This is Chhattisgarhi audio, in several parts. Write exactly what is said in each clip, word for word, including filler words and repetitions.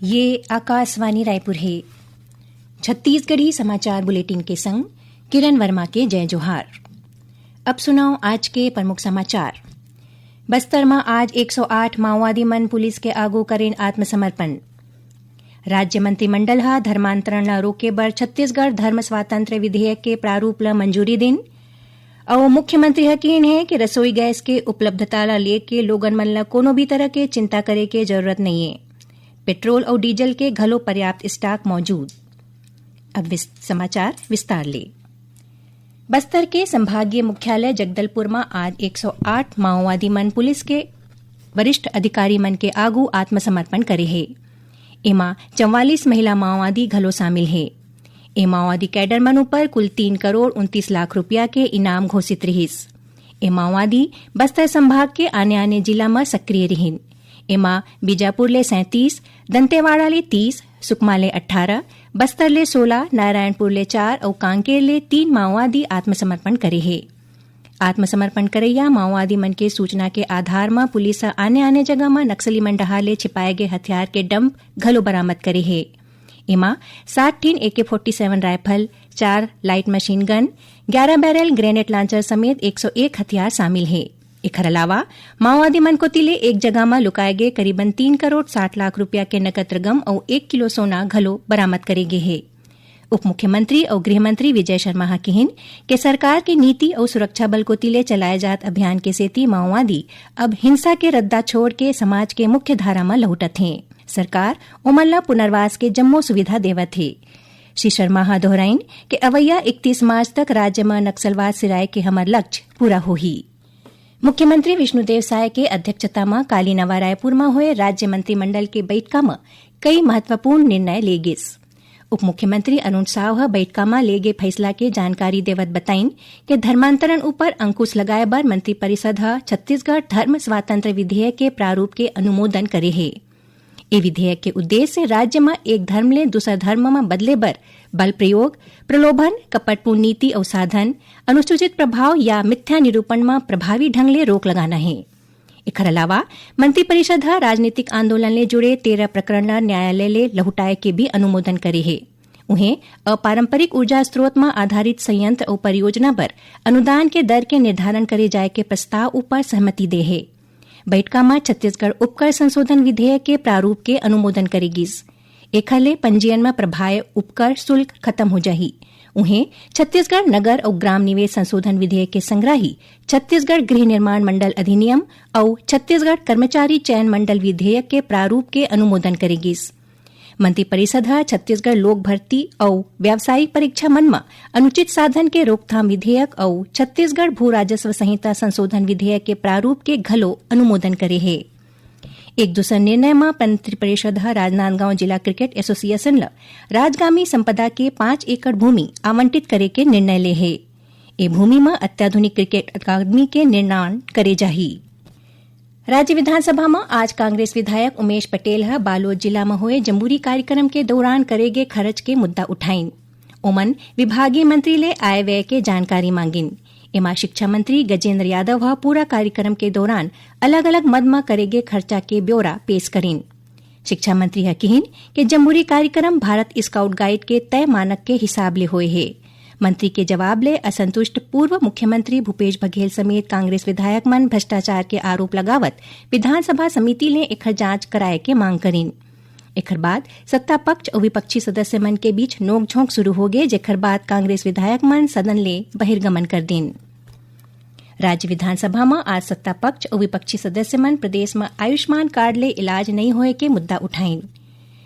ये आकाशवाणी रायपुर हे। छत्तीसगढ़ी समाचार बुलेटिन के संग किरण वर्मा के जय जोहार। अब सुनव आज के प्रमुख समाचार। बस्तर म आज एक सौ आठ माओवादी मन पुलिस के आगू करेन आत्मसमर्पण। राज्य मंत्रिमंडल ह धर्मांतरण ल रोके बर छत्तीसगढ़ धर्म स्वातंत्र्य विधेयक के प्रारूप ल मंजूरी दिन। अउ मुख्यमंत्री ह किहिन हे कि रसोई गैस के उपलब्धता ल लेके लोगन मन ल कोनो भी तरह के चिंता करे के जरूरत नइये। पेट्रोल अउ डीजल के घलो पर्याप्त स्टॉक मौजूद। अब विस-, समाचार विस्तार ले। बस्तर के संभागीय मुख्यालय जगदलपुर म आज एक सौ आठ माओवादी मन पुलिस के वरिष्ठ अधिकारी मन के आगू आत्मसमर्पण करे हे। एमा चवालीस महिला माओवादी घलो शामिल हे। ए माओवादी कैडर मन ऊपर कुल तीन करोड़ उनतीस लाख रुपया के इनाम घोषित रिहिस। ए माओवादी बस्तर संभाग के आने-आने जिला म सक्रिय रिहिन। एमा बीजापुर ले सैंतीस, दंतेवाड़ा ले तीस, सुकमा ले अट्ठारह, बस्तर ले सोलह, नारायणपुर ले चार अउ कांकेर ले तीन माओवादी आत्मसमर्पण करे हे। आत्मसमर्पण करइया माओवादी मन के सूचना के आधार म पुलिस ह आने-आने जगह म नक्सली मन डहार ले छिपाए गे हथियार के डंप घलो बरामद करे हे। एमा सात ठिन ए के फोर्टी सेवन राइफल, चार लाइट मशीन गन, ग्यारह बैरल ग्रेनेड लांचर समेत एक सौ एक हथियार शामिल हे। एखर अलावा माओवादी मन कोति ले एक जगह म लुकाए गे करीबन तीन करोड़ साठ लाख रुपया के नकद रकम अउ एक किलो सोना घलो बरामद करे गे हे। उप मुख्यमंत्री अउ गृह मंत्री विजय शर्मा ह किहिन के सरकार के नीति अउ सुरक्षा बल कोति ले चलाए जात अभियान के सेती माओवादी अब हिंसा के रद्दा छोड़ के समाज के मुख्य धारा म लहुटत हें। सरकार ओमन ल पुनर्वास के जम्मो सुविधा देवत हे। श्री शर्मा ह दोहराइन के अवइया इकतीस मार्च तक राज्य म नक्सलवाद सिराए के हमर लक्ष्य पूरा होही। मुख्यमंत्री विष्णुदेव साय के अध्यक्षता म काली नवा रायपुर म होए राज्य मंत्रिमंडल के बइठका म कई महत्वपूर्ण निर्णय ले गिस। उप मुख्यमंत्री अरुण साव ह बइठका म ले गे फैसला के जानकारी देवत बताइन के धर्मांतरण ऊपर अंकुश लगाए बर मंत्रिपरिषद ह छत्तीसगढ़ धर्म स्वातंत्र्य विधेयक के प्रारूप के अनुमोदन करे हे। ए विधेयक के उद्देश्य राज्य म एक धर्म ले दूसर धर्म म बदले बर बल प्रयोग, प्रलोभन, कपटपूर्ण नीति अउ साधन, अनुचित प्रभाव या मिथ्या निरूपण म प्रभावी ढंग ले रोक लगाना हे। एखर अलावा मंत्रिपरिषद ह राजनीतिक आंदोलन ले जुड़े तेरह प्रकरण ल न्यायालय ले लहुटाए के भी अनुमोदन करे हे। उहें, अपारंपरिक ऊर्जा स्रोत म आधारित संयंत्र अउ परियोजना बर अनुदान के दर के निर्धारण करे जाए के प्रस्ताव ऊपर सहमति दे हे। बइठका म छत्तीसगढ़ उपकर संशोधन विधेयक के प्रारूप के अनुमोदन करे गिस। एखर ले पंजीयन म प्रभावी उपकर शुल्क खत्म हो जाही। उहें, छत्तीसगढ़ नगर अउ ग्राम निवेश संशोधन विधेयक के संग्राही छत्तीसगढ़ गृह निर्माण मंडल अधिनियम अउ छत्तीसगढ़ कर्मचारी चयन मंडल विधेयक के प्रारूप के अनुमोदन करे गिस। मंत्रिपरिषद ह छत्तीसगढ़ लोक भर्ती अउ व्यावसायिक परीक्षा मन म अनुचित साधन के रोकथाम विधेयक अउ छत्तीसगढ़ भू राजस्व संहिता संशोधन विधेयक के प्रारूप के घलो अनुमोदन करे हे। एक दूसर निर्णय म मंत्रिपरिषद ह राजनांदगांव जिला क्रिकेट एसोसिएशन ल राजगामी संपदा के पाँच एकड़ भूमि आवंटित करे के निर्णय ले हे। ए भूमि म अत्याधुनिक क्रिकेट अकादमी के निर्माण करे जाही। राज्य विधानसभा म आज कांग्रेस विधायक उमेश पटेल ह बालोद जिला म होए जम्बूरी कार्यक्रम के दौरान करे गे खर्च के मुद्दा उठाइन। ओमन विभागीय मंत्री ले आय व्यय के जानकारी मांगिन। एमा शिक्षा मंत्री गजेंद्र यादव ह पूरा कार्यक्रम के दौरान अलग-अलग मद म करे गे खर्चा के ब्यौरा पेश करिन। शिक्षा मंत्री ह किहिन के जम्बूरी कार्यक्रम भारत स्काउट गाइड के तय मानक के हिसाब ले होए हे। मंत्री के जवाब ले असंतुष्ट पूर्व मुख्यमंत्री भूपेश बघेल समेत कांग्रेस विधायक मन भ्रष्टाचार के आरोप लगावत विधानसभा समिति ले एखर जांच कराए के मांग करिन। एखर बाद सत्ता पक्ष अउ विपक्षी सदस्य मन के बीच नोकझोंक शुरू होगे, जेखर बाद कांग्रेस विधायक मन सदन ले बहिर्गमन कर दिन। राज्य विधानसभा म आज सत्ता पक्ष अउ विपक्षी सदस्य मन प्रदेश म आयुष्मान कार्ड ले इलाज नइ होए के मुद्दा उठाइन।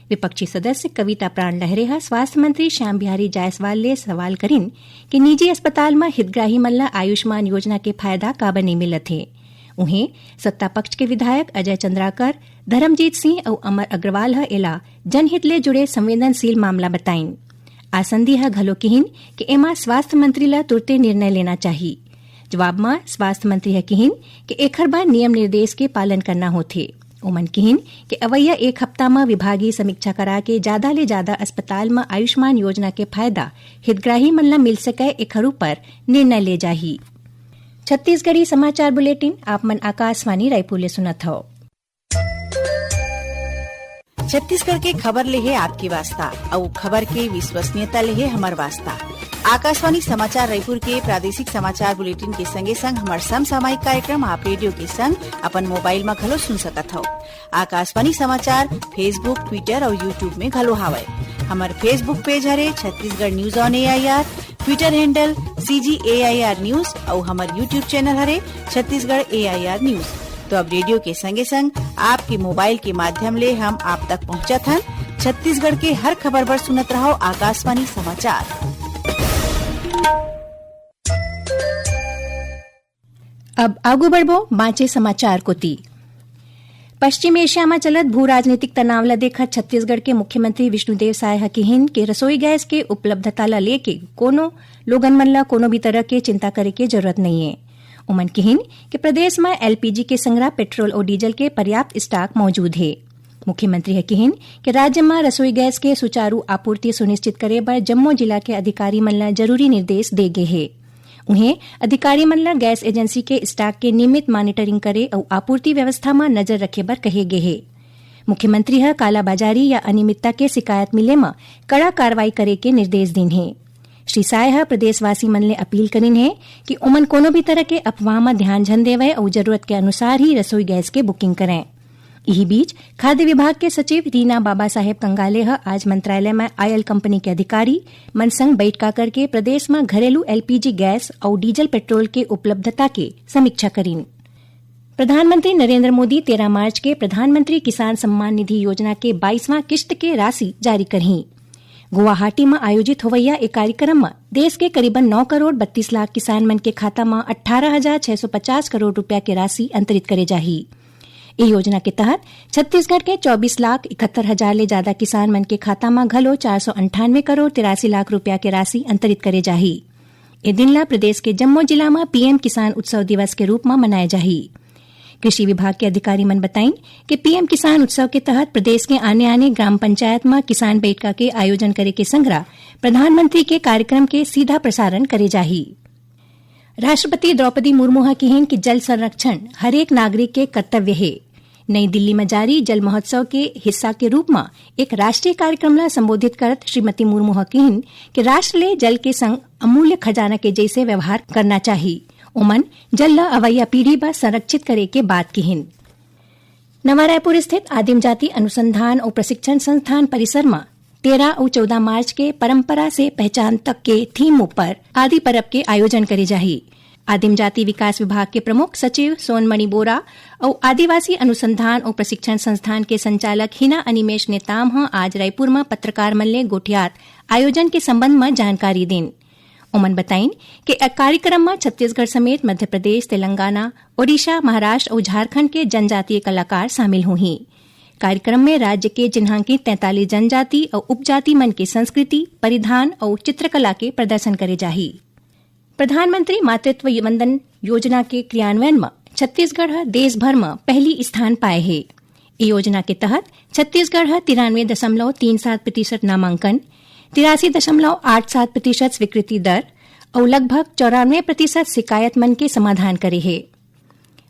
विपक्षी सदस्य कविता प्राण लहरे ह स्वास्थ्य मंत्री श्याम बिहारी जायसवाल ले सवाल करिन कि निजी अस्पताल म हितग्राही मन ल आयुष्मान योजना के फायदा काबर नइ मिलत हे। उहें, सत्ता पक्ष के विधायक अजय चंद्राकर, धर्मजीत सिंह अउ अमर अग्रवाल ह एला जनहित ले जुड़े संवेदनशील मामला बताइन। आसंदी ह घलो किहिन कि एमा स्वास्थ्य मंत्री ल तुरते निर्णय लेना चाही। जवाब म स्वास्थ्य मंत्री ह किहिन कि एखर बर नियम निर्देश के पालन करना होथे। ओमन किहिन कि अवइया एक हफ्ता म विभागीय समीक्षा करा के जादा ले जादा अस्पताल म आयुष्मान योजना के फायदा हितग्राही मन ल मिल सकय, एखर ऊपर निर्णय ले जाही। छत्तीसगढ़ी समाचार बुलेटिन आप मन आकाशवाणी रायपुर ले सुनत हव। छत्तीसगढ़ के खबर ले हे आपके वास्ता, अउ खबर के विश्वसनीयता ले हे हमर वास्ता। आकाशवाणी समाचार रायपुर के प्रादेशिक समाचार बुलेटिन के संगे संग हमर समसामयिक कार्यक्रम आप रेडियो के संग अपन मोबाइल म घलो सुन सकत हव। आकाशवाणी समाचार Facebook, Twitter अउ YouTube में घलो हावय। हमर Facebook पेज हरे Chhattisgarh news on AIR, Twitter handle CG AIR news अउ हमर YouTube चैनल हरे छत्तीसगढ़ एआईआर न्यूज। तो अब रेडियो के संगे संग आपके मोबाइल के माध्यम ले हम आप तक पहुंचत हन। छत्तीसगढ़ के हर खबर बर सुनत रहव आकाशवाणी समाचार। अब आगू बढ़बो बांचे समाचार कोती। पश्चिम एशिया म चलत भू राजनीतिक तनाव ल देखत छत्तीसगढ़ के मुख्यमंत्री विष्णुदेव साय ह किहिन के रसोई गैस के उपलब्धता ल लेके कोनो लोगन मन ल कोनो भी तरह के चिंता करे के जरूरत नइये। उमन किहिन कि प्रदेश म एलपीजी के संग्रह, पेट्रोल अउ डीजल के पर्याप्त स्टॉक मौजूद हे। मुख्यमंत्री ह किहिन कि राज्य म रसोई गैस के सुचारू आपूर्ति सुनिश्चित करे बर जम्मो जिला के अधिकारी मन ल जरूरी निर्देश दे गे हे। उहें, अधिकारी मन ल गैस एजेंसी के स्टॉक के नियमित मॉनिटरिंग करे अउ आपूर्ति व्यवस्था म नजर रखे बर कहे गे हे। मुख्यमंत्री ह कालाबाजारी या अनियमितता के शिकायत मिले म कड़ा कार्रवाई करे के निर्देश दीन हे। श्री साय ह प्रदेशवासी मन ले अपील करिन हे कि ओमन कोनो भी तरह के अफवाह म ध्यान झन देवय अउ जरूरत के अनुसार ही रसोई गैस के बुकिंग करय। इही बीच, खाद्य विभाग के सचिव रीना बाबा साहेब कंगाले ह आज मंत्रालय म आयल कंपनी के अधिकारी मन संग बइठका करके प्रदेश म घरेलू एलपीजी गैस अउ डीजल पेट्रोल के उपलब्धता के समीक्षा करिन। प्रधानमंत्री नरेंद्र मोदी तेरह मार्च के प्रधानमंत्री किसान सम्मान निधि योजना के बाईसवां किस्त के राशि जारी करही। गुवाहाटी म आयोजित होवइया ए कार्यक्रम म देश के करीबन नौ करोड़ बत्तीस लाख किसान मन के खाता म अट्ठारह हजार छह सौ पचास करोड़ रुपया के राशि अंतरित करे जाही। ए योजना के तहत छत्तीसगढ़ के चौबीस लाख इकहत्तर हजार ले जादा किसान मन के खाता म घलो चार सौ अंठानवे करोड़ तिरासी लाख रुपया के राशि अंतरित करे जाही। ए दिन ल प्रदेश के जम्मो जिला म पीएम किसान उत्सव दिवस के रूप म मनाए जाही। कृषि विभाग के अधिकारी मन बताइन कि पीएम किसान उत्सव के तहत प्रदेश के आने-आने ग्राम पंचायत म किसान बैठका के आयोजन करे के संघरा प्रधानमंत्री के कार्यक्रम के सीधा प्रसारण करे जाही। राष्ट्रपति द्रौपदी मुर्मू ह किहिन कि जल संरक्षण हरेक नागरिक के कर्तव्य हे। नई दिल्ली म जारी जल महोत्सव के हिस्सा के रूप म एक राष्ट्रीय कार्यक्रम ल संबोधित करत श्रीमती मुर्मू ह किहिन कि राष्ट्र ले जल के संग अमूल्य खजाना के जैसे व्यवहार करना चाही। ओमन जल ल अवइया पीढ़ी बर संरक्षित करे के बात किहिन। नवा रायपुर स्थित आदिम जाति अनुसंधान अउ प्रशिक्षण संस्थान परिसर म तेरह अउ चौदह मार्च के परंपरा से पहचान तक के थीम ऊपर आदि परब के आयोजन करे जाही। आदिम जाति विकास विभाग के प्रमुख सचिव सोनमणि बोरा अउ आदिवासी अनुसंधान अउ प्रशिक्षण संस्थान के संचालक हिना अनिमेश नेताम ह आज रायपुर म पत्रकार मन ले गोठियात आयोजन के संबंध म जानकारी दीन। ओमन बताइन कि ए कार्यक्रम म छत्तीसगढ़ समेत मध्य प्रदेश, तेलंगाना, ओडिशा, महाराष्ट्र अउ झारखंड के जनजातीय कलाकार शामिल होही। कार्यक्रम में राज्य के चिन्हांकित तैंतालीस जनजाति अउ उपजाति मन के संस्कृति, परिधान अउ चित्रकला के प्रदर्शन करे जाही। प्रधानमंत्री मातृत्व वंदन योजना के क्रियान्वयन म छत्तीसगढ़ ह देश भर म पहली स्थान पाए हे। ए योजना के तहत छत्तीसगढ़ ह तिरानवे दशमलव तीन सात प्रतिशत नामांकन, तिरासी दशमलव आठ सात प्रतिशत स्वीकृति दर अउ लगभग चौरानवे प्रतिशत शिकायत मन के समाधान करे हे।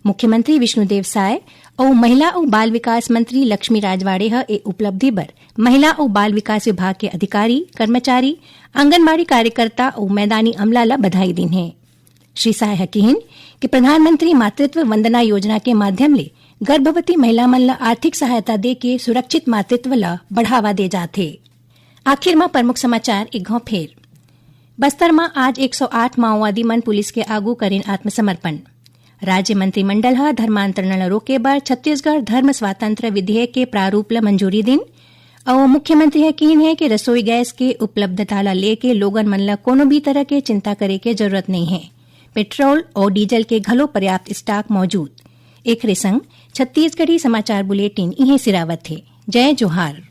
मुख्यमंत्री विष्णुदेव साय अउ महिला अउ बाल विकास मंत्री लक्ष्मी राजवाड़े ह ए उपलब्धि बर महिला अउ बाल विकास विभाग के अधिकारी, कर्मचारी, आंगनबाड़ी कार्यकर्ता अउ मैदानी अमला ल बधाई दीन हे। श्री साय ह किहिन कि प्रधानमंत्री मातृत्व वंदना योजना के माध्यम ले गर्भवती महिला मन ल आर्थिक सहायता दे के सुरक्षित मातृत्व ल बढ़ावा दे जात हे। आखिर म प्रमुख समाचार एक घाव फेर। बस्तर म आज एक सौ आठ माओवादी मन पुलिस के आगू करिन आत्मसमर्पण। राज्य मंत्रिमंडल ह धर्मांतरण ल रोके बर छत्तीसगढ़ धर्म स्वातंत्र विधेयक के प्रारूप ल मंजूरी दिन। अउ मुख्यमंत्री ह किहिन हे कि रसोई गैस के उपलब्धता ल लेके लोगन मन ल कोनो भी तरह के चिंता करे के जरूरत नइ हे। पेट्रोल अउ डीजल के घलो पर्याप्त स्टॉक मौजूद। एखरे संग छत्तीसगढ़ी समाचार बुलेटिन इहें सिरावत हे। जय जोहार।